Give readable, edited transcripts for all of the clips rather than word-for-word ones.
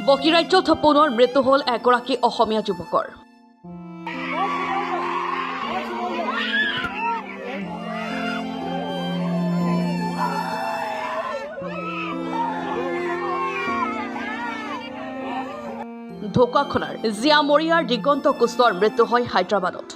বহিৰাজ্যত পুনৰ মৃত্যু হ'ল এগৰাকী অসমীয়া যুৱকৰ। ঢকুৱাখনাৰ জীয়ামৰীয়াৰ দিগন্ত কোচৰ মৃত্যু হয় হায়দৰাবাদত।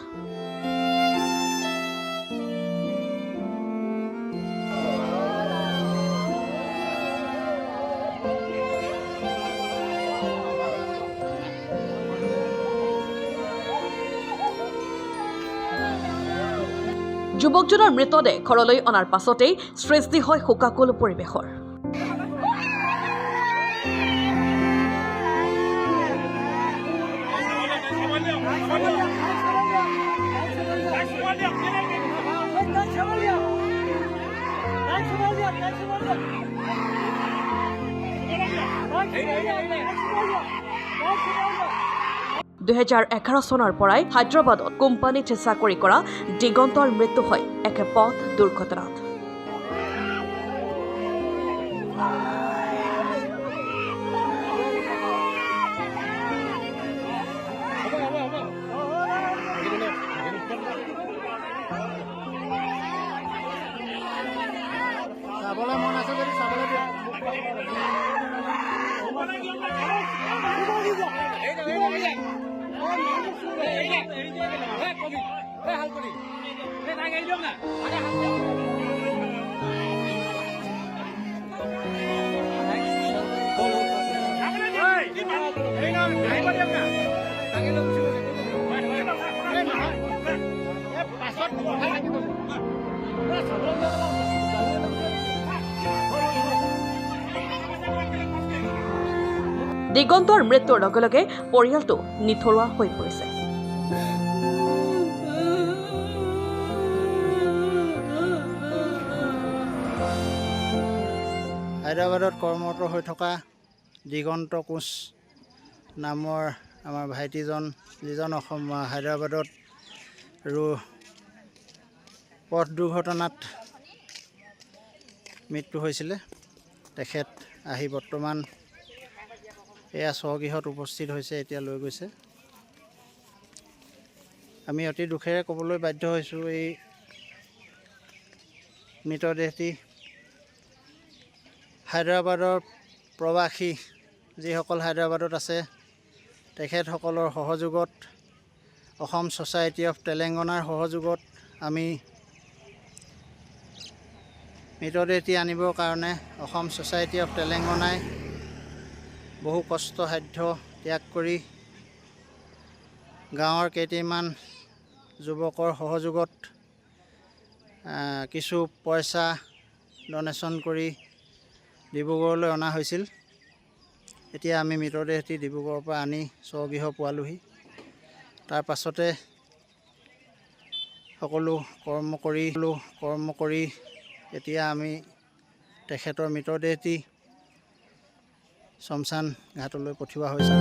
যুৱকজনৰ মৃতদেহ ঘৰলৈ অনাৰ পাছতেই সৃষ্টি হয় শোকাকুল পৰিৱেশৰ। 2011 চনৰ পৰাই হায়দৰাবাদত কোম্পানীত চাকৰি কৰা দিগন্তৰ মৃত্যু হয় এক পথ দুৰ্ঘটনাত। চাবলৈ মন আছে যদি চাবলৈ দিয়ক। দিগন্তৰ মৃত্যুৰ লগে লগে পৰিয়ালটো নিথৰুৱা হৈ পৰিছে। হায়দৰাবাদত কৰ্মৰত হৈ থকা দিগন্ত কোচ নামৰ আমাৰ ভাইটিজন, যিজন অসম হায়দৰাবাদত আৰু পথ দুৰ্ঘটনাত মৃত্যু হৈছিলে, তেখেত আহি বৰ্তমান এয়া স্বগৃহত উপস্থিত হৈছে, এতিয়া লৈ গৈছে। আমি অতি দুখেৰে ক'বলৈ বাধ্য হৈছোঁ, এই মৃতদেহটি হায়দৰাবাদৰ প্ৰৱাসী যিসকল হায়দৰাবাদত আছে তেখেতসকলৰ সহযোগত, অসম ছ'চাইটি অফ তেলেংগানাৰ সহযোগত আমি মৃতদেহটি আনিবৰ কাৰণে অসম ছ'চাইটি অফ তেলেংগানাই বহু কষ্টসাধ্য ত্যাগ কৰি গাঁৱৰ কেইটিমান যুৱকৰ সহযোগত কিছু পইচা ডনেশ্যন কৰি ডিব্ৰুগড়লৈ অনা হৈছিল। এতিয়া আমি মৃতদেহটি ডিব্ৰুগড়ৰ পৰা আনি স্বগৃহ পোৱালোহি। তাৰ পাছতে সকলো কৰ্ম কৰি এতিয়া আমি তেখেতৰ মৃতদেহটি শমশান ঘাটলৈ পঠিওৱা হৈছে।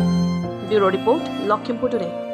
Bureau report, Lakhimpur today.